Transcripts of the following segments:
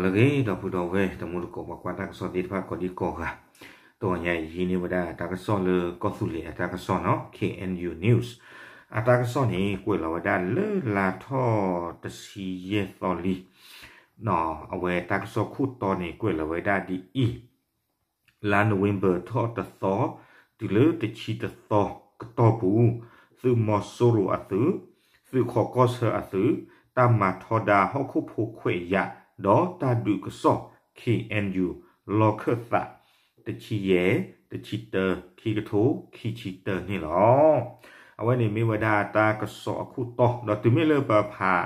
လၢအဂ့ၤ ဒီပုၢ်ဒီဝဲၢ် တံၤသကိးပှၤကွၢ်တၢ်ကစီၣ်သ့ၣ်တဖၣ်ကိးဒံကိးဂၤ, တနံၤအံၤ ယဟံးန့ၢ်ဝဲဒၣ်တၢ်ကစီၣ်လၢကီၢ်သူလ့ၤအတၢ်ကစီၣ်နီၤ K N U News အတၢ်ကစီၣ်န့ၣ် ကွဲးလီၤဝဲဒၣ်လၢလါထီၣ်တဆံယဲၢ်သီလံ, အဝဲတၢ်ကစီၣ်ခိၣ်တီန့ၣ် ကွဲးလီၤဝဲဒၣ်ဒ်အံၤ, လါ November ထီၣ်တသီ တုၤလၢတဆံတသီကတီၢ်ပူၤ, သုးမီၤစိရိၤအသုး, သုးခိးကီၢ်ဆၢအသုး, တၢ်မၤထီဒါဟီၣ်ခိၣ်ဖိခွဲးယာ် ဒီးတၢ်ဒုးကစီၣ် K N U လီၢ်ခၢၣ်သး တဆံယဲၢ်, တဆံတၢ, ခံကထိခံဆံတၢန့ၣ်လီၤ. အဝဲန့ၣ်မ့ၢ်ဝဲဒၣ်တၢ်ကစီၣ်အခိၣ်တီ, ဒီးတုၤမ့ၢ်လၢပဖး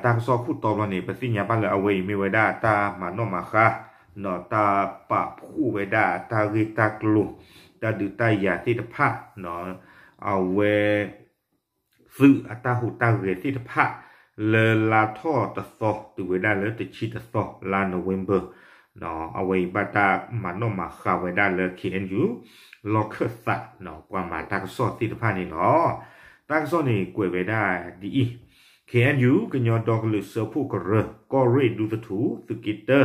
တၢ်ကစီၣ်ခိၣ်တီဘျီန့ၣ် ပသ့ၣ်ညါဘၣ်လၢအဝဲအံၤမ့ၢ်ဝဲဒၣ်တၢ်မၤနီၣ်မၤဃါ, ဒီးတၢ်ပာ်ဖှိၣ်ဝဲဒၣ်တၢ်ဂ့ၢ်တၢ်ကျိၤ, တၢ်ဒုးတၢ်ယၤသ့ၣ်တဖၣ်, အဝဲ သုးအတၢ်ဟူးတၢ်ဂဲၤသ့ၣ်တဖၣ် လၢလါထီၣ်တသီတုၤဝဲဒၣ်လၢတဆံတသီ လါ November အဝဲအံၤဘၣ်တၢ်မၤနီၣ်မၤဃါဝဲဒၣ်လၢ K N U လီၢ်ခၢၣ်သး ပှၤမၤတၢ်ကစီၣ်သ့ၣ်တဖၣ်န့ၣ်လီၤ. တၢ်ကစီၣ်န့ၣ်ကွဲးဝဲဒၣ်ဒ်အံၤ, K N U ကညီဒီကလုာ်စၢဖှိၣ်ကရၢ ကီၢ်ရ့ၣ်ဒူသထူ သုးက့တၢ,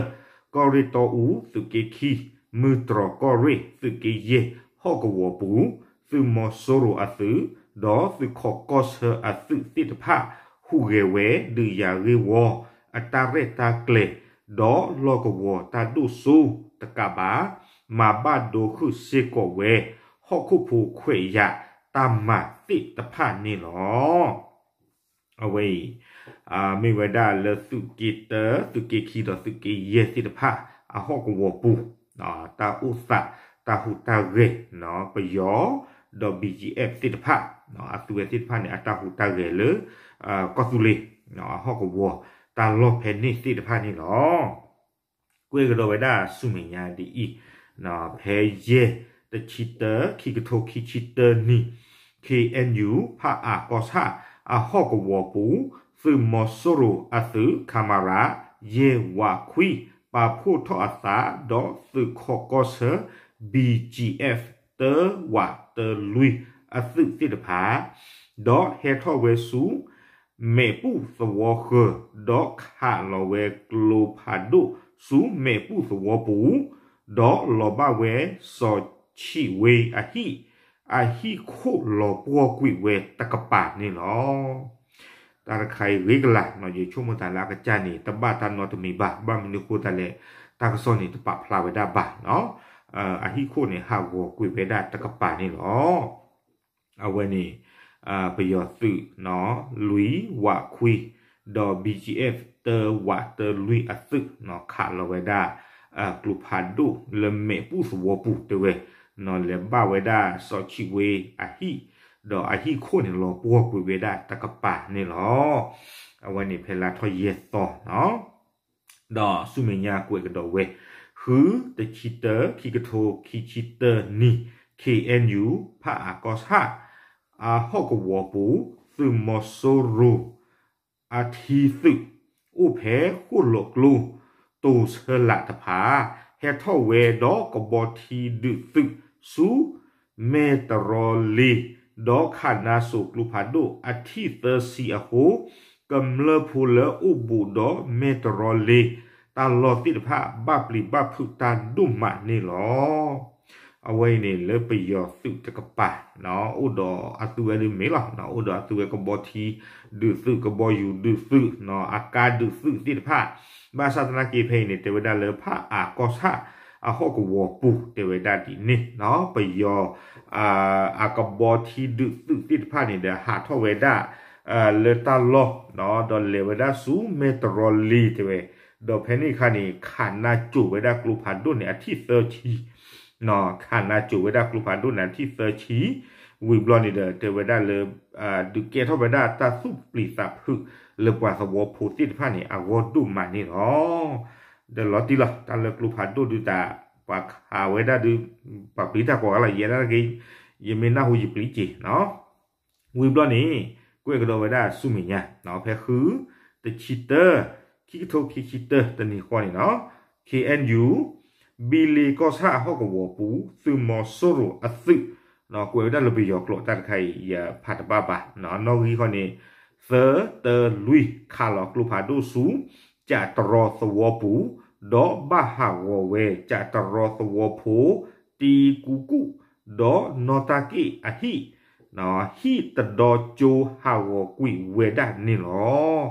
ကီၢ်ရ့ၣ်တီအူ သုးက့ခံ, မုၢ်တြီၤကီၢ်ရ့ၣ် သုးက့ယဲၢ် ဟီၣ်ကဝီၤပူၤ, သုးမီၤစိရိၤအသုး, ဒီးသုးခိးကီၢ်ဆၢအသုးသ့ၣ်တဖၣ် ဟူးဂဲၤဝဲ ဒုးယၤဂ့ၢ်ဝီ အတၢ်ရဲၣ်တၢ်ကျဲၤ, ဒီးလီၢ်ကဝီၤတၢ်ဒိၣ်စိတကးဘၣ်, မၤဘၣ်ဒိဃုာ်စ့ၢ်ကီးဝဲ ဟီၣ်ခိၣ်ဖိခွဲးယာ် တၢ်မၤသ့ၣ်တဖၣ်န့ၣ်လီၤ. အဝဲအံၤ မ့ၢ်ဝဲဒၣ်လၢသုးက့တၢ, သုးက့ခံ ဒီးသုးက့ယဲၢ်သ့ၣ်တဖၣ် အဟီၣ်ကဝီၤပူၤ, တၢ်အိၣ်သး, တၢ်ဟူးတၢ်ဂဲၤ, ပယီၤ, ဒီး B G F သ့ၣ်တဖၣ်, အသုဝဲသ့ၣ်တဖၣ်န့ၣ် အတၢ်ဟူးတၢ်ဂဲၤလၢ ကီၢ်သူလ့ၤ အဟီၣ်ကဝီၤ တၢ်လီၢ်ဖဲန့ၣ်သ့ၣ်တဖၣ်န့ၣ်လီၤ. ကွဲးကဒီးဝဲဒၣ်ဆူမဲာ်ညါဒ်အံၤ, ဖဲယဲၢ် တဆံတၢ ခံကထိခံဆံတၢနံၣ်, K N U ဖၣ်အၣ်ကီၢ်ဆၣ် အဟီၣ်ကဝီၤပူၤ, သုးမီၤစိရိၤအသုး ခမရ ယဲၢ်ဝးခွံ ပာ်ဖှိၣ်ထီၣ်အသး ဒီးသုးခိးကီၢ်ဆၢ B G F တၢဝးတၢလွံၢ်အသုးသ့ၣ်တဖၣ်, ဒီးဟဲထီၣ်ဝဲဆူ မဲာ်ပူၣ်သဝီဃၢၤ, ဒီးခးလီၤဝဲကျိဖးဒိၣ်ဆူမဲာ်ပူၣ်သဝီပူၤ, ဒီးလီၤဘၣ်ဝဲစီၤဆံးဝ့အဟံၣ်, အဟံၣ်ခိၣ်လီၤပှီၢ်ကွံာ်ဝဲတကပၤန့ၣ်လီၤ. တၢ်တခါအံၤဂ့ၤကလာ်နီၤ, ယဆိကမိၣ်သးလၢအကစၢ်န့ၣ် တဘၣ်တၢ်နီတမံၤဘၣ်, ဘၣ်မနုၤအဃိသတးလဲၣ်, တၢ်ကစီၣ်န့ၣ်တပာ်ဖျါဝဲဒၣ်ဘၣ်နီၤ, အဟံၣ်ခိၣ်န့ၣ်ဟးဂီၤကွံာ်ဝဲဒၣ်တကပၤန့ၣ်လီၤ. အဝဲန့ၣ် ပယီၤသုး လွံၢ်ဝးခွံ ဒီး B G F တၢဝးတၢလွံၢ်အသုး ခးလီၤဝဲဒၣ် ကျိဖးဒိၣ်လၢမဲာ်ပူၣ်သဝီပူၤတဲဝဲ, လဲၤဘၣ်ဝဲဒၣ်စီၤဆံးဝ့အဟံၣ်, ဒီးအဟံၣ်ခိၣ်န့ၣ်လီၤပှီၢ်ကွံာ်ဝဲဒၣ်တကပၤန့ၣ်လီၤ. အဝဲန့ၣ်ဖဲလါထီၣ်ယဲၢ်သီနီၤ ဒီးဆူမဲာ်ညါကွဲးကဒီးဝဲ, ဃု တဆံတၢ ခံကထိခံဆံတၢနံၣ်, K N U ဖၣ်အၣ်ကီၢ်ဆၣ် အဟီၣ်ကဝီၤပူၤ, သုးမီၤစိရိၤ အထံသုး အိၣ်ဖဲဃိၣ်လိာ်ကျိ တိၤဆၢလာ်တဖၣ် ဟဲထီၣ်ဝဲဒီးကဘီထံဒုးသုးဆူ မဲၢ်တရီလ့ၤ, ဒီးခးနါစိၤကျိဖးဒိၣ်အထံၣ်သၢဆံအဃိ, ကမျၢၢ်ဖိလၢအိၣ်ဘူးဒီးမဲၢ်တရီလ့ၤ တၢ်လီၢ်သ့ၣ်တဖၣ် ဘၣ်ပျံၤဘၣ်ဖုးတၢ်ဒိၣ်မးန့ၣ်လီၤ. အဝဲအံၤန့ၣ်လၢပယီၤသုးတကပၤ အိၣ်ဒီးအသုဝဲဒၣ်မ့ၢ်လီၤ, အိၣ်ဒီးအသုဝဲကဘီထံဒုးသုး ကဘီယူၤဒုးသုး အကါဒုးသုးသ့ၣ်တဖၣ်, ဘၣ်ဆၣ်သနာ်က့ဖဲအံၤန့ၣ် တဲဝဲဒၣ်လၢဖၣ်အၣ်ကီၢ်ဆၣ် အဟီၣ်ကဝီၤပူၤ တဲဝဲဒၣ်ဒ်န့ၣ်, ပယီၤ အကဘီထံဒုးသုးသ့ၣ်တဖၣ်န့ၣ်ဒီး ဟးထီၣ်ဝဲဒၣ် လၢတၢ်လီၢ် ဒီးလဲၤဝဲဒၣ်ဆူမဲၢ်တရီလ့ၤတဲဝဲ, ဒီးဖဲန့ၣ်အခါန့ၣ် ခးနါစိၤဝဲဒၣ်ကျိဖးဒိၣ်န့ၣ် အထံၣ်သၢဆံ ခးနါစိၤဝဲဒၣ်ကျိဖးဒိၣ်န့ၣ် အထံၣ်သၢဆံ, ဝံၤဘျီန့ၣ်ဒီး တဲဝဲဒၣ်လၢ ဒုးကဲထီၣ်ဝဲဒၣ်တၢ်သူၣ်ပျံၤသးဖုး လၢပှၤသဝီဖိသ့ၣ်တဖၣ်န့ၣ် အဂီၢ်ဒိၣ်မးန့ၣ်လီၤ. ဒီးလီၤတံၢ်လီၤ တၢ်လၢကျိဖးဒိၣ်ဒုးတၢ် ပှၤခးဝဲဒၣ်ဒုး ပှၤပျံၤတၢ်ကိးဂၤလီၤ ယဲဒၣ်တဂ့ၤ, ယမ့ၢ်နၢ်ဟူယပျံၤက့ၤနီၤ. ဝံၤဘျီန့ၣ် ကွဲးကဒီးဝဲဒၣ်ဆူမဲာ်ညါ ဖဲဃု တဆံတၢ ခံကထိခံဆံတၢ တနံၤဃီန့ၣ်နီၤ, K N U ဘံလ့ကီၢ်ဆၣ်အဟီၣ်ကဝီၤပူၤ သုးမီၤစိရိၤအသုး, ကွဲးဝဲဒၣ်လၢပယီၤကျိာ်တၢ်တခါအံၤ ယဖးတဘၣ်ဘၣ်, နီၣ်ဂံၢ်ဃီန့ၣ် သၢ တၢ လွံၢ် ခးလီၤကျိဖးဒိၣ်ဆူ ကးတရီသဝီပူၤ, ဒီးဘၣ်ဟးဂီၤဝဲ ကးတရီသဝီဖိ တံကူကူၣ် ဒီးနီၢ်တၢ်က့ၣ်အဟံၣ်, ဟံၣ်တဒီကၠိဟးဂီၤကွံာ်ဝဲဒၣ်န့ၣ်လီၤ.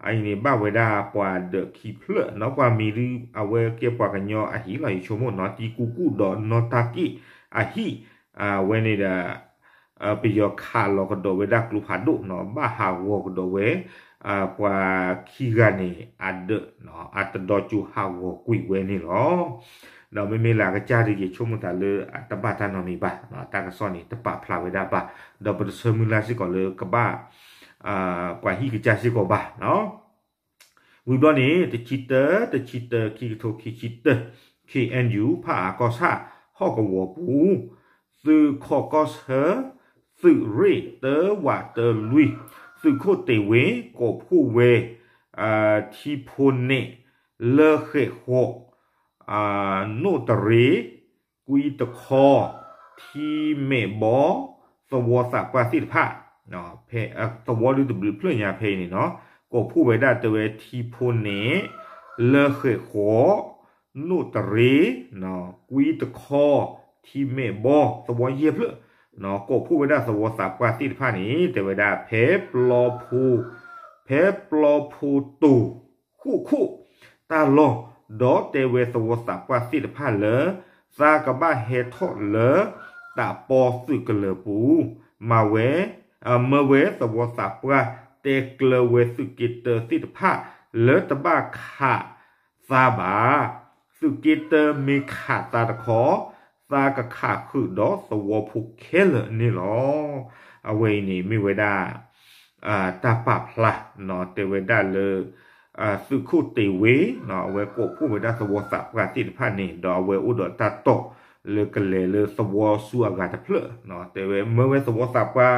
အအံၤန့ၣ်ဘၣ်ဝဲဒၣ်ပှၤဒီးခံဖျၢၣ်နီၤ, ပှၤမံၤဒုး အဝဲကဲပှၤကညီအဟံၣ်လီၤ ယဆိကမိၣ်နီၤ, တံကူကူၣ်ဒီးနီၢ်တၢ်က့ၣ်အဟံၣ်, အဝဲန့ၣ်ဒီး ပယီၤခးလီၤကဒီးဝဲဒၣ်ကျိဖးဒိၣ်နီၤ, ဘၣ်ဟးဂီၤကဒီးဝဲ ပှၤခံဂၤန့ၣ် အဒၢး အတဒီကၠိဟးဂီၤကွံာ်ဝဲန့ၣ်လီၤ. ဒီးမ့မ့ၢ်လၢအကစၢ်ဒုး ယဆိကမိၣ်သးလၢအတဘၣ်တၢ်နီတမံၤဘၣ်, တၢ်ကစီၣ်န့ၣ် တပာ်ဖျါဝဲဒၣ်ဘၣ်, ဒီးပတဆၢမုၢ်လၢ်စ့ၢ်ကီးလၢကဘၣ် ပှၤဟံၣ်ကစၢ်စ့ၢ်ကီးဘၣ်နီၤ. ဝံၤဘျီန့ၣ် တဆံတၢ တဆံတၢ ခံကထိခံဆံတၢ K N U ဖၣ်အၣ်ကီၢ်ဆၣ် ဟီၣ်ကဝီၤပူၤ သုးခီၣ်ကီၢ်ဆၢ သုးရ့ၣ်တၢဝးတၢလွံၢ် သုးခိၣ်တ့ၢ်ဝ့ ကိးဖှိၣ်ဝဲ ထံဖိန့ၣ် လၢဃဲးဃီး နိၣ်တရ့ ကွံတခီ ထံမဲာ်ဘီ သဝီသးပှၢ်သ့ၣ်တဖၣ် သဝီဒုတဘျုးဖျၢၣ်ညါဖဲအံၤန့ၣ်နီၤ, ကိးဖှိၣ်ဝဲဒၣ်တဲဝဲထံဖိန့ၣ် လၢဃဲးဃီး နိၣ်တရ့ ကွံတခီ ထံမဲာ်ဘီ သဝီယဲၢ်ဖျၢၣ် ကိးဖှိၣ်ဝဲဒၣ်သဝီသးပှၢ်သ့ၣ်တဖၣ်န့ၣ် တဲဝဲဒၣ်ဖဲပျီဖိ ဖဲပျီဖိတိၢ်ဃိၣ်ခိၣ်တၢ်လီၢ်, ဒီးတဲဝဲသဝီသးပှၢ်သ့ၣ်တဖၣ်လၢ သးကဘၣ်ဟဲထီၣ်လၢ တၢ်ပီသုးကလၢၤပူၤ မၤဝဲ မၢဝဲသဝီသးပှၢ် တဲကျၢၤဝဲသုးက့တၢသ့ၣ်တဖၣ် လၢတဘၣ်ခးသါဘၣ်. သုးက့တၢမ့ၢ်ခးသါတခီ သးကခးဃုာ်ဒီးသဝီဖိခဲလၢာ်န့ၣ်လီၤ. အဝဲအံၤန့ၣ်မ့ၢ်ဝဲဒၣ် တၢ်ပာ်ဖျါ တဲဝဲဒၣ်လၢ သုးခိၣ်တ့ၢ်ဝ့ အဝဲကိးဖှိၣ်ဝဲဒၣ်သဝီသးပှၢ်သ့ၣ်တဖၣ်န့ၣ် ဒီးအဝဲအိၣ်ဒီးတၢ်တိာ်လၢကလဲၤလၢသဝီဆူအဂၤတဖျၢၣ် တဲဝဲမၢဝဲသဝီသးပှၢ်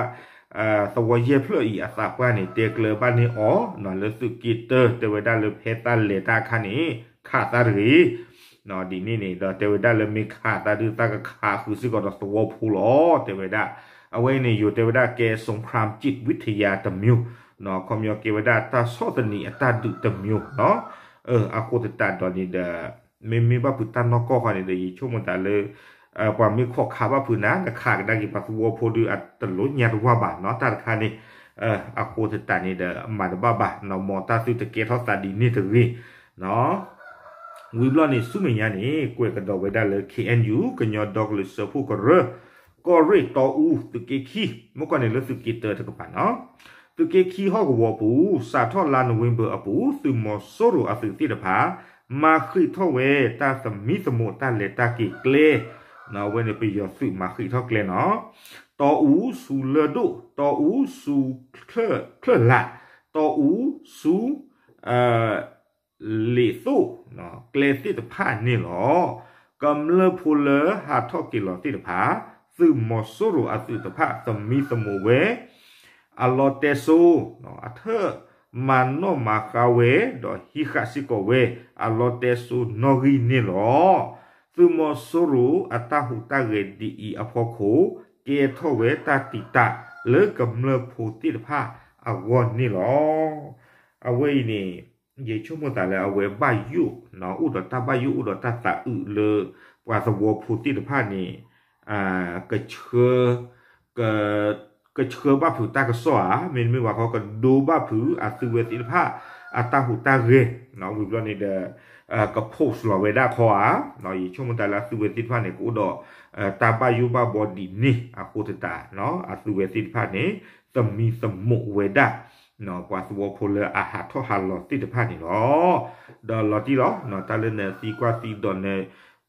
သဝီယဲၢ်ဖျၢၣ်အံၤအသးပှၢ်န့ၣ် တဲကျၢၤဘၣ်န့ၢ်အီၤ လၢသုးက့တၢ တဲဝဲဒၣ်လၢဖဲသးလဲၤတၢ်အခါန့ၣ် ခးသါတဂ့ၤ ဒ်န့ၣ်န့ၣ် ဒီးတဲဝဲဒၣ်လၢမ့ၢ်ခးသါဒုး သးကခးဃုာ်စ့ၢ်ကီးဒီးသဝီဖိလီၤ တဲဝဲဒၣ်. အဝဲအံၤန့ၣ် ယိၤတဲဝဲဒၣ်ကဲ สงครามจิตวิทยา တစ်မျိုး ခီပညီကဲဝဲဒၣ်တၢ်ဆီၣ်သနံးအတၢ်ဒုးတစ်မျိုးနီၤ. အဃိသတးဒီးန့ၣ်ဒီး မ့မ့ၢ်ဘၣ်ဖုးတၢ်နီၢ်ကီၢ်ဃီန့ၣ်ဒီး ယဆိကမိၣ်သးလၢ ပှၤမ့ၢ်ခိးခးဘၣ်ဖုးနၤ နခးကဒါက့ၤပှၤသဝီဖိဒုးအတလိၣ်ညါတဝၢ်ဘၣ်နီၤ တၢ်တခါန့ၣ် အဃိသတးန့ၣ်ဒီး မၤတဘၣ်ဘၣ်နီၤ မ်တၢ်သုတကဲထီၣ်သးဒ်န့ၣ်တဂ့ၤနီၤ ဝံၤဘျီန့ၣ် ဆူမဲာ်ညါန့ၣ် ကွဲးကဒီးဝဲဒၣ်လၢ K N U ကညီဒီကလုာ်စၢဖှိၣ်ကရၢ ကီၢ်ရ့ၣ်တီအူ သုးက့ခံ မ့ၢ်ကွၢ်န့ၣ်လၢသုးက့တၢတကပၤနီၤ သုးက့ခံဟီၣ်ကဝီၤပူၤ စးထီၣ်လါနိၣ်ဝ့ဘၢၣ်အပူၤ သုးမီၤစိရိၤအသုးသ့ၣ်တဖၣ် မၤဃံးထီၣ်ဝဲတၢ်သမံသမိးတၢ်လဲၤတၢ်က့ၤကျဲ အဝဲန့ၣ်ပယီၤသုးမၤဃံးထီၣ်ကျဲနီၤ တီအူဆူလၢၢ်ဒိၣ် တီအူဆူ ချၢၣ်လး တီအူဆူ လ့ၣ်သိၣ် ကျဲသ့ၣ်တဖၣ်န့ၣ်လီၤ. ကမျၢၢ်ဖိလၢဟးထီၣ်က့ၤလီၤသ့ၣ်တဖၣ် သုးမီၤစိရိၤအသုးတဖၣ် သမံသမိးဝဲ အလီတဲစိ အထၢၣ်မၤနီၣ်မၤဃါဝဲ ဒီးဟံးဃာ်စ့ၢ်ကီးဝဲ အလီတဲစိနီၣ်ဂံၢ်န့ၣ်လီၤ. သုးမီၤစိရိၤအတၢ်ဟူးတၢ်ဂဲၤဒ်အံၤအဖီခိၣ် ကဲထီၣ်ဝဲတၢ်တံာ်တာ်လၢကမျၢၢ်ဖိသ့ၣ်တဖၣ်အဂီၢ်န့ၣ်လီၤ. အဝဲအံၤန့ၣ် ယဆိကမိၣ်သးလၢအဝဲဘၣ်ယိၣ် အိၣ်ဒီးတၢ်ဘၣ်ယိၣ်အိၣ်ဒီးတၢ်သးအုးလၢ ပှၤသဝီဖိသ့ၣ်တဖၣ်န့ၣ် ကဆှၢ ကဆှၢဘၣ်ဖုးတၢ်ကစီၣ်ဧါ မ့တမ့ၢ်ဘၣ်ခီ ကဒိဘၣ်ဖုးအသုဝဲသ့ၣ်တဖၣ် အတၢ်ဟူးတၢ်ဂဲၤ ဝံၤဘျီန့ၣ်ဒီး က post လီၤဝဲဒၣ်ခီဧါ ယဆိကမိၣ်သးလၢအသုဝဲသ့ၣ်တဖၣ်န့ၣ် ကအိၣ်ဒီး တၢ်ဘၣ်ယိၣ်ဘၣ်ဘီဒ်န့ၣ် အဃိသတး အသုဝဲသ့ၣ်တဖၣ်န့ၣ် သမံသမိးဝဲဒၣ် ပှၤသဝီဖိလၢအဟးထီၣ်ဟးလီၤသ့ၣ်တဖၣ်န့ၣ်လီၤ. ဒီးလီၤတံၢ်လီၤ တၢ်လၢနသံကွၢ်သံဒီးန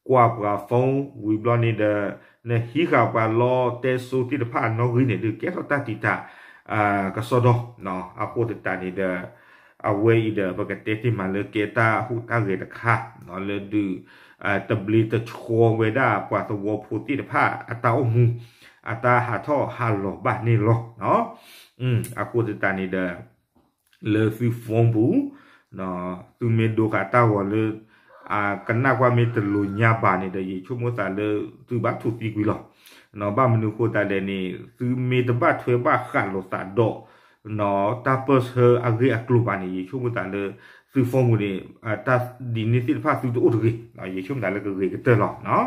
ကွၢ်ပှၤ phone ဝံၤဘျီန့ၣ်ဒီး နဟံးဃာ်ပှၤလီတဲစိသ့ၣ်တဖၣ်အနီၣ်ဂံၢ်န့ၣ်ဒီး ကဲထီၣ်တၢ်တံာ်တာ် ကစီဒီ အဃိသတးန့ၣ်ဒီး အဝဲအံၤဒီး ပကတဲတ့ၢ်မးလၢကဲတၢ်ဟူးတၢ်ဂဲၤတခါ လၢဒုး တဘျ့တဆှီဝဲဒၣ်ပှၤသဝီဖိသ့ၣ်တဖၣ် အတၢ်အိၣ်မူ အတၢ်ဟးထီၣ်ဟးလီၤဘၣ်န့ၣ်လီၤ. အဃိသတးန့ၣ်ဒီး လၢသု phone ပူၤ သုမ့ၢ်ဒိဃာ်တၢ်ဂီၤလၢ ကနၣ်ကွၢ်မ့ၢ်တလိၤညါဘၣ်န့ၣ်ဒီး ယဆိကမိၣ်သးလၢ သုဘၣ်ထူးသံကွံာ်လီၤ. ဘၣ်မနုၤအဃိသတးလဲၣ်န့ၣ် သုမ့ၢ်တဘၣ်ထွဲဘၣ်ဃးလိာ်သးဒီး တၢ်ပၢၢ်ဆၢအဂ့ၢ်အကျိၤဘၣ်န့ၣ် ယဆိကမိၣ်သးလၢ သုးဖီမုၢ်န့ၣ် တၢ်ဒ်န့ၣ်သ့ၣ်တဖၣ်သုတအိၣ်တဂ့ၤ, ယဆိကမိၣ်သးလၢကဂ့ၤကတၢၢ်လီၤ.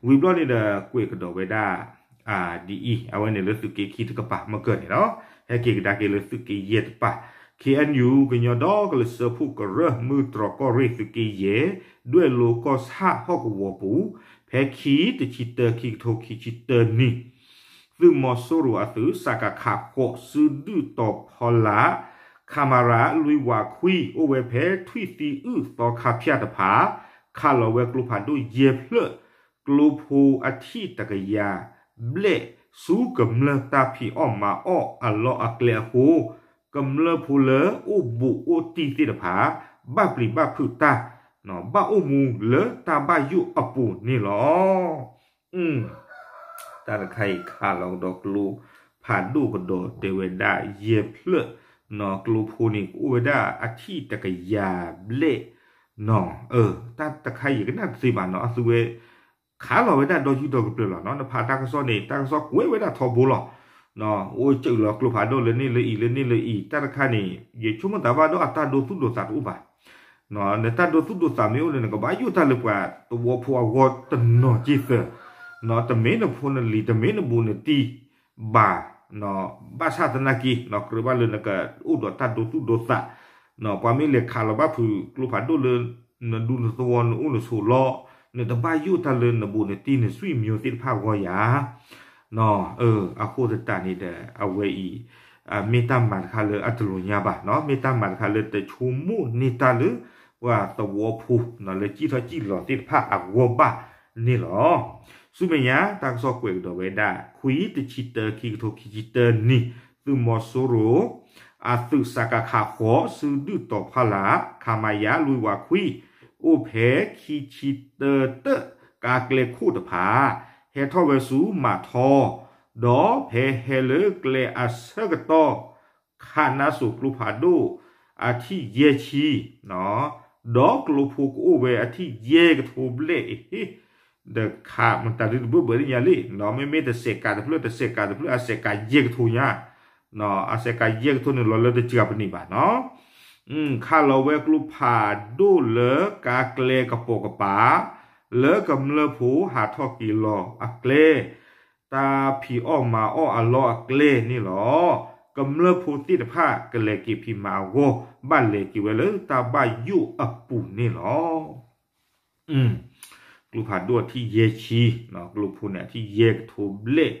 ဝံၤဘျီန့ၣ်ဒီး ကွဲးကဒီးဝဲဒၣ် ဒ်အံၤ, အဝဲန့ၣ်လၢသုးက့ခံတကပၤမ့ၢ်ကၢၢ်န့ၣ်လီၤ. ဟဲက့ၤကဒါက့ၤလၢသုးက့ယဲၢ်တပၤ, ခ့ၣ်အဲၣ်ယူၣ် ကညီဒီကလုာ်စၢဖှိၣ်ကရၢ မုၢ်တြီၢ်ကီၢ်ရ့ၣ်သုးက့ယဲၢ် ဒွဲၣ်လိကီၢ်ဆၣ်ဟီၣ်ကဝီၤပူၤ, ဖဲခံတဆံတၢ ခံကထိခံဆံတၢနံၣ် သုးမီၤစိရိၤအသုး စကခ ဃိး စုဒုၣ်တီၤဖီလာ် ခမရ လွံၢ်ဝးခွံ အိၣ်ဝဲဖဲထွံၣ်သံအုၣ်သီခါဖၠၣ်တဖၣ် ခးလီၤဝဲကျိဖးဒိၣ်ယဲၢ်ဖျၢၣ်, ကျိဖိအထံၣ်တကယၤဘျဲၣ် ဆူကမျၢၢ်တၢ်ဖံးအီၣ်မၤအီၣ်အလီၢ်အကျဲအဃိ, ကမျၢၢ်ဖိလၢအိၣ်ဘူးအိၣ်တံၢ်သ့ၣ်တဖၣ် ဘၣ်ပျံၤဘၣ်ဖုးတၢ် ဘၣ်အိၣ်မူလၢတၢ်ဘၣ်ယိၣ်အပူၤန့ၣ်လီၤ. တၢ်တခါအံၤခးလီၤကဒီးကျိဖးဒိၣ်ကဒီးတဲဝဲဒၣ်ယဲၢ်ဖျၢၣ်, ကျိဖိန့ၣ်ကအိၣ်ဝဲဒၣ်အထံၣ်တကယၤဘျဲၣ်နီၤ, တၢ်တခါအံၤယကနၣ်တသ့ဘၣ်နီၤ, အသုဝဲ ခးလီၤဝဲဒၣ်ဒီယုၢ်ဒီကပျၢၤလီၤနီၤ, နဖးတၢ်ကစီၣ်န့ၣ် တၢ်ကစီၣ်ကွဲးဝဲဒၣ်ထီဘိလီၤ. အိၣ်စၢၤလီၤကျိဖးဒိၣ်လၢန့ၣ်လၢအံၤ လၢန့ၣ်လၢအံၤ, တၢ်တခါန့ၣ် ယဆိကမိၣ်သးဘၣ်ဒီးအတၢ်ဒိသူၣ်ဒိသးတအိၣ်ဘၣ်. နတၢ်ဒိသူၣ်ဒိသးမ့ၢ်အိၣ်န့ၣ် နကဘၣ်ယိၣ်တၢ်လၢပှၤသဝီဖိအဂီၢ်တနီၤက့သၢ, တမ့ၢ်နဖိနလံၤ တမ့ၢ်နဘူးနတံၢ်ဘၣ်, ဘၣ်ဆၣ်သနာ်က့ ကြၢးဘၣ်လၢနကအိၣ်ဒီးတၢ်ဒိသူၣ်ဒိသး, ပှၤမ့ၢ်လဲၤခးလီၤဘၣ်ဖုးကျိဖးဒိၣ်လၢ နဒူနသဝီနအိၣ်နဆိးလီၢ်, နတဘၣ်ယိၣ်တၢ်လၢနဘူးနတံၢ်နဆွံမၠိသ့ၣ်တဖၣ်အဂီၢ်ယၤ အဃိသတးန့ၣ်ဒီး အဝဲအံၤ မ့ၢ်တၢ်မၤတခါလၢအတလိၤညါဘၣ်နီၤ, မ့ၢ်တၢ်မၤတခါလၢတဆိကမိၣ်န့ၢ်တၢ်လၢ ပှၤသဝီဖိ လၢစံၣ်ထီၣ်စံၣ်လီၤသ့ၣ်တဖၣ်အဂီၢ်ဘၣ်န့ၣ်လီၤ. ဆူမဲာ်ညါ တၢ်ကစီၣ်ကွဲးကဒီးဝဲဒၣ် ခွံတဆံတၢ ခံကထိခံဆံတၢနံၣ် သုးမီၤစိရိၤ အသုးစကခ ဃိး စုဒုၣ်တီၤဖီလာ် ခမရ လွံၢ်ဝးခွံ အိၣ်ဖဲခံဆံတၢတၢၣ် ကါကျဲခိၣ်တဖၣ် ဟဲထီၣ်ဝဲဆူမးထီ ဒီးဖဲဟဲလၢကျဲအဆၢကတီၢ် ခးနါစိၤကျိဖးဒိၣ် အထံၣ်ယဲၢ်ဆံ ဒီးကျိဖိကအိၣ်ဝဲအထံၣ်ယဲၢ်ကထိဘျဲၣ်အဟ့ၣ် ဒီးခးမတၤဒုတဘၢၣ်ဘၢၣ်လၢညါလံ, မ့မ့ၢ်တစဲးကးတဖျၢၣ် တစဲးကးတဖျၢၣ် အစဲးကးယဲၢ်ကထိညါ, အစဲးကးယဲၢ်ကထိန့ၣ်လီၤလၢတစှၤပနံာ်ဘၣ်နီၤ, ခးလီၤဝဲကျိဖးဒိၣ်လၢကါကျဲကပိာ်ကပၤ လၢကမျၢၢ်ဖိဟးထီၣ်က့ၤလီၤအကျဲ တၢ်ဖံးအီၣ်မၤအီၣ်အလီၢ်အကျဲန့ၣ်လီၤ. ကမျၢၢ်ဖိသ့ၣ်တဖၣ်ကလဲၤက့ၤဖံးမၤအဂီၢ် ဘၣ်လဲၤက့ၤဝဲလၢတၢ်ဘၣ်ယိၣ်အပူၤန့ၣ်လီၤ. ကျိဖးဒိၣ်အထံၣ်ယဲၢ်ဆံ, ကျိဖိန့ၣ်အထံၣ်ယဲၢ်ကထိဘျဲၣ်,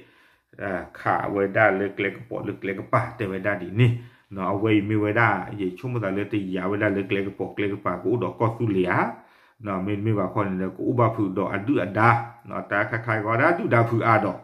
ခးဝဲဒၣ်လၢကျဲကပိာ်လၢကျဲကပၤတဲဝဲဒၣ်ဒ်န့ၣ်, အဝဲအံၤမ့ၢ်ဝဲဒၣ် ယဆိကမိၣ်သးလၢတယာ်ဝဲဒၣ်လၢကျဲကပိာ်ကျဲကပၤကအိၣ်ဒီးကီၢ်သူလ့ၤဧါ, မ့တမ့ၢ်ဘၣ်ခီန့ၣ်ဒီး ကအိၣ်ဘၣ်ဖုးဒီးအဒုၣ်အဒါ, တၢ်ခါခါဂီၤဒၣ်ဒုၣ်ဒါဖုးအါဒီး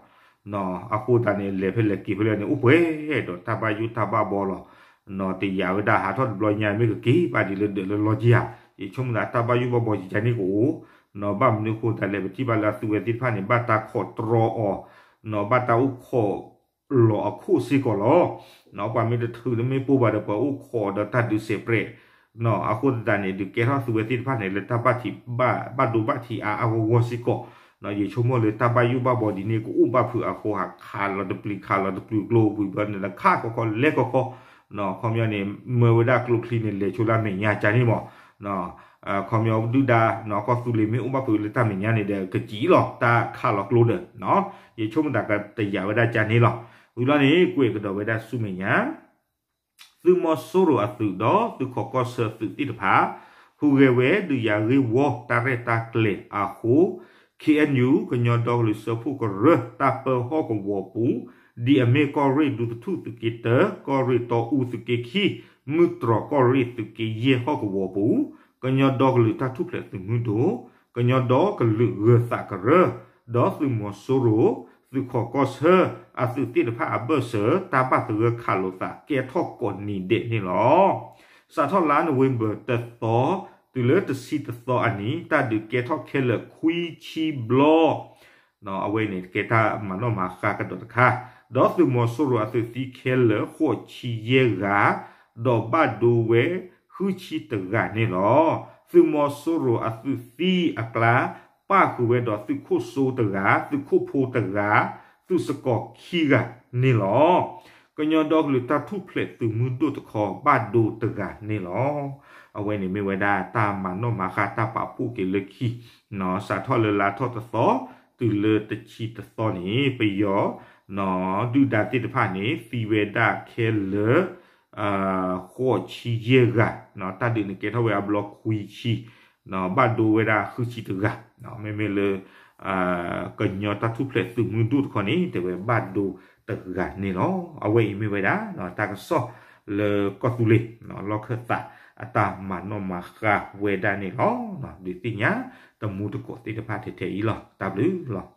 အဃိသတးန့ၣ် လဲၤဖဲလဲၤက့ၤဖဲလဲၣ်န့ၣ် အိၣ်ပှဲၤဒီးတၢ်ဘၣ်ယိၣ်တၢ်ဘၣ်ဘီလီၤ. တယာ်ဝဲဒၣ်ဟးထီၣ်တဘျီညါမ့ၢ်ကက့ၤဘၣ်ဒ်လၢဒၢးလၢလီက့ဧါ, ယဆိကမိၣ်သးတၢ်ဘၣ်ယိၣ်ဘၣ်ဘီယကန့ၣ်ကအိၣ်, ဘၣ်မနုၤအဃိသတးလဲၣ် ပထံၣ်ဘၣ်လၢအသုဝဲသ့ၣ်တဖၣ်န့ၣ် ဘၣ်တၢ်ခိးတြီအီၤ, ဘၣ်တၢ်အိၣ်ခိးလီၤအခိၣ်စ့ၢ်ကီးလီၤ. ပှၤမ့ၢ်တထုးတမ့ၢ်ပိၢ်ဘၣ်ဒီး ပှၤအိၣ်ခိးဒီးတၢ်ဒုးစဲးပြဲး, အဃိသတးန့ၣ် ဒုးကဲထီၣ်သုဝဲသ့ၣ်တဖၣ်န့ၣ် လၢတၢ်ဘၣ်ထံးဘၣ်ဒိဘၣ်ထံးအါအါဂီၢ်ဂီၢ်စ့ၢ်ကီး, ယဆိကမိၣ်လၢတၢ်ဘၣ်ယိၣ်ဘၣ်ဘီဒ်န့ၣ် ကအိၣ်ဘၣ်ဖုးအဃိ ဟးခးလီၤတပျံၤခးလီၤတပျုၤကျိဝံၤဘၢန့ၣ် နခးခီခီလဲၤခီခီ, ခီပညီန့ၣ် မၢဝဲဒၣ်ကျိချံန့ၣ် လဲၤဆိလၢအမဲာ်ညါကန့ၣ်မး ခီပညီဒုၣ်ဒါ ကီၢ်သူလ့ၤမ့ၢ်အိၣ်ဘၣ်ဖုးလၢတၢ်မဲာ်ညါန့ၣ်ဒီး ကစံးလီၤ တၢ်ခးလီၤကျိဒီး, ယဆိကမိၣ်သးကတယာ်ဝဲဒၣ်ကန့ၣ်လီၤ. ဝံၤလီၤန့ၣ် ကွဲးကဒီးဝဲဒၣ်ဆူမဲာ်ညါ သုးမီၤစိရိၤအသုးဒီးသုးခီၣ်ကီၢ်ဆၢသုးသ့ၣ်တဖၣ် ဟူးဂဲၤဝဲဒုးယၤဂ့ၢ်ဝီတၢ်ရဲၣ်တၢ်ကျဲၤအဃိ, ခ့ၣ်အဲၣ်ယူၣ် ကညီဒီကလုာ်စၢဖှိၣ်ကရၢ တၢ်ပၢဟီၣ်ကဝီၤပူၤ ဒ်အမ့ၢ်ကီၢ်ရ့ၣ်ဒူသထူၣ်သုးက့တၢ, ကီၢ်ရ့ၣ်တီအူသုးက့ခံ, မုၢ်တြီၢ်ကီၢ်ရ့ၣ်သုးက့ယဲၢ်ဟီၣ်ကဝီၤပူၤ, ကညီဒီကလုာ်တၢ်ထူၣ်ဖျဲးသုးမုၢ်ဒိၣ်, ကညီဒီကလုာ်ဂၢၤသးကရၢ, ဒီးသုးမီၤစိရိၤ သုးခီၣ်ကီၢ်ဆၢ အသုးသ့ၣ်တဖၣ်အဘၢၣ်စၢၤ တၢ်ဘၣ်သဂၢၢ်ခးလိာ်သးကဲထီၣ်ကိးနံၤဒဲးန့ၣ်လီၤ. စးထီၣ်လါနိၣ်ဝ့ဘၢၣ်တသီ တုၤလၢတဆံတသီအနံၤ တၢ်ဒုးကဲထီၣ်ခဲလၢာ်ခွံဆံဘျီ အဝဲန့ၣ်ကဲတၢ်မၤနီၣ်မၤဃါကဒီးတခါ, ဒီးသုးမီၤစိရိၤအသုးသံခဲလၢာ်ဃိးဆံယဲၢ်ဂၤ, ဒီးဘၣ်ဒိဝဲဃုဆံတဂၤန့ၣ်လီၤ. သုးမီၤစိရိၤအသုးသံအကျါ ပၣ်ဃုာ်ဝဲဒီးသုးခိၣ်စိတဂၤ, သုးခိၣ်ဖိတဂၤ, သုးစကီၤခံဂၤန့ၣ်လီၤ. ကညီဒီကလုာ်တၢ်ထူၣ်ဖျဲးသုးမုၢ်ဒိၣ်တခီ ဘၣ်ဒိတဂၤန့ၣ်လီၤ. အဝဲန့ၣ်မ့ၢ်ဝဲဒၣ်တၢ်မၤနီၣ်မၤဃါတၢ်ပာ်ဖှိၣ်က့ၤလၢခံ စးထီၣ်လၢလါထီၣ်တသီ တုၤလၢတဆံတသီန့ၣ် ပယီၤ ဒုၣ်ဒါသ့ၣ်တဖၣ်န့ၣ် သံဝဲဒၣ်ခဲလၢာ် ဃိးဆံယဲၢ်ဂၤ, တၢ်ဒုးန့ၣ်ကဲထီၣ်ဝဲအဘျီခွံဆံ, ဘၣ်ဒိဝဲဒၣ်ဃုဆံတဂၤ, မ့မ့ၢ်လၢ ကညီတၢ်ထူၣ်ဖျဲးသုးမုၢ်ဒိၣ်တခီန့ၣ် တဲဝဲဘၣ်ဒိတဂၤန့ၣ်လီၤ. အဝဲအံၤမ့ၢ်ဝဲဒၣ် တၢ်ကစီၣ်လၢကီၢ်သူလ့ၤ လီၢ်ခၢၣ်သးအတၢ်မၤနီၣ်မၤဃါဝဲဒၣ်န့ၣ်လီၤ. ဒုးသ့ၣ်ညါတမူတကိးသ့ၣ်တဖၣ်ထဲထဲအံၤလီၤ. တၢ်ဘျုးလီၤ.